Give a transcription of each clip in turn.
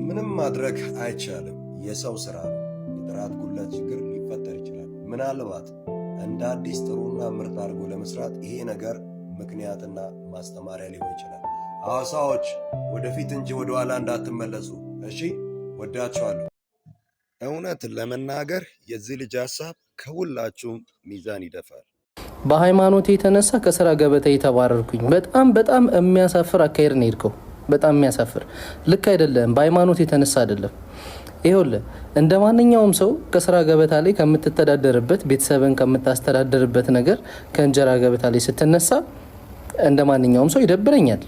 ምንም ማድረግ አይቻልም። የሰው ስራ ነው። የጥራት ጉድለት ችግር ሊፈጠር ይችላል። ምናልባት እንደ አዲስ ጥሩና ምርጥ አድርጎ ለመስራት ይሄ ነገር ምክንያትና ማስተማሪያ ሊሆን ይችላል። ሐዋሳዎች፣ ወደፊት እንጂ ወደኋላ እንዳትመለሱ። እሺ፣ ወዳችኋለሁ። እውነት ለመናገር የዚህ ልጅ ሀሳብ ከሁላችሁም ሚዛን ይደፋል። በሃይማኖት የተነሳ ከስራ ገበታ የተባረርኩኝ። በጣም በጣም የሚያሳፍር አካሄድ ነው የሄድከው። በጣም የሚያሳፍር፣ ልክ አይደለም። በሃይማኖት የተነሳ አይደለም። ይኸውልህ፣ እንደ ማንኛውም ሰው ከስራ ገበታ ላይ፣ ከምትተዳደርበት፣ ቤተሰብን ከምታስተዳድርበት ነገር፣ ከእንጀራ ገበታ ላይ ስትነሳ እንደ ማንኛውም ሰው ይደብረኛል።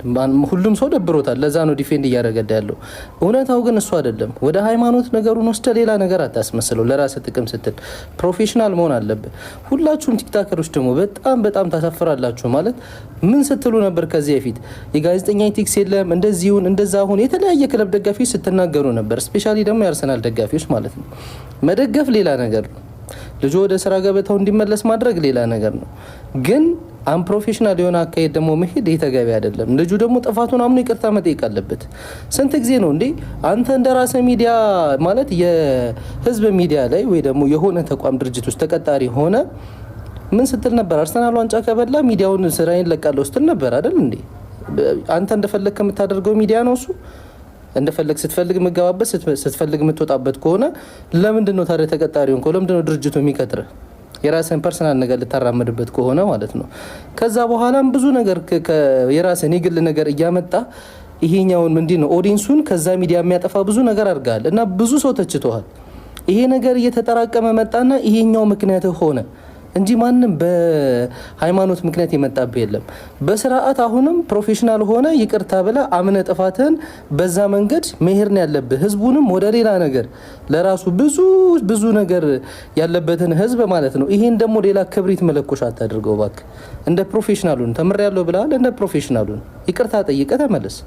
ሁሉም ሰው ደብሮታል። ለዛ ነው defend እያደረገ ያለው። እውነታው ግን እሱ አይደለም። ወደ ሃይማኖት ነገሩን ወስደ ሌላ ነገር አታስመስለው። ለራስህ ጥቅም ስትል professional መሆን አለብህ። ሁላችሁም ቲክታከሮች ደግሞ በጣም በጣም ታሳፍራላችሁ። ማለት ምን ስትሉ ነበር ከዚህ በፊት? የጋዜጠኛ ethics የለም፣ እንደዚሁን እንደዛ ሁን፣ የተለያየ ክለብ ደጋፊዎች ስትናገሩ ነበር። Specially ደግሞ የአርሰናል ደጋፊዎች ማለት ነው። መደገፍ ሌላ ነገር ነው። ልጁ ወደ ስራ ገበታው እንዲመለስ ማድረግ ሌላ ነገር ነው። ግን unprofessional የሆነ አካሄድ ደግሞ መሄድ ይህ ተገቢ አይደለም። ልጁ ደግሞ ጥፋቱን አምኖ ይቅርታ መጠየቅ አለበት። ስንት ጊዜ ነው እንዴ አንተ እንደ ራስህ ሚዲያ፣ ማለት የህዝብ ሚዲያ ላይ ወይ ደግሞ የሆነ ተቋም ድርጅት ውስጥ ተቀጣሪ ሆነ ምን ስትል ነበር? አርሰናል ዋንጫ ከበላ ሚዲያውን ስራዬን ለቃለሁ ስትል ነበር አይደል እንዴ? አንተ እንደፈለግ ከምታደርገው ሚዲያ ነው እሱ። እንደፈለግ ስትፈልግ የምገባበት፣ ስትፈልግ የምትወጣበት ከሆነ ለምንድን ነው ታዲያ ተቀጣሪ ሆንከው? ለምንድን ነው ድርጅቱ የሚቀጥርህ? የራስን personal ነገር ልታራምድበት ከሆነ ማለት ነው። ከዛ በኋላም ብዙ ነገር የራስን የግል ነገር እያመጣ ይሄኛውን ምንድን ነው audience ኡን ከዛ ሚዲያ የሚያጠፋ ብዙ ነገር አድርገሃል እና ብዙ ሰው ተችቶሃል። ይሄ ነገር እየተጠራቀመ መጣና ይሄኛው ምክንያት ሆነ እንጂ ማንም በሃይማኖት ምክንያት የመጣብህ የለም። በስርዓት አሁንም professional ሆነ ይቅርታ ብለህ አምነህ ጥፋትህን በዛ መንገድ መሄድ ነው ያለብህ። ህዝቡንም ወደ ሌላ ነገር፣ ለራሱ ብዙ ብዙ ነገር ያለበትን ህዝብ ማለት ነው። ይሄን ደግሞ ሌላ ክብሪት መለኮሻ አታድርገው እባክህ። እንደ professional ሁን፣ ተምሬያለሁ ብለሃል። እንደ professional ሁን፣ ይቅርታ ጠይቀህ ተመለስ።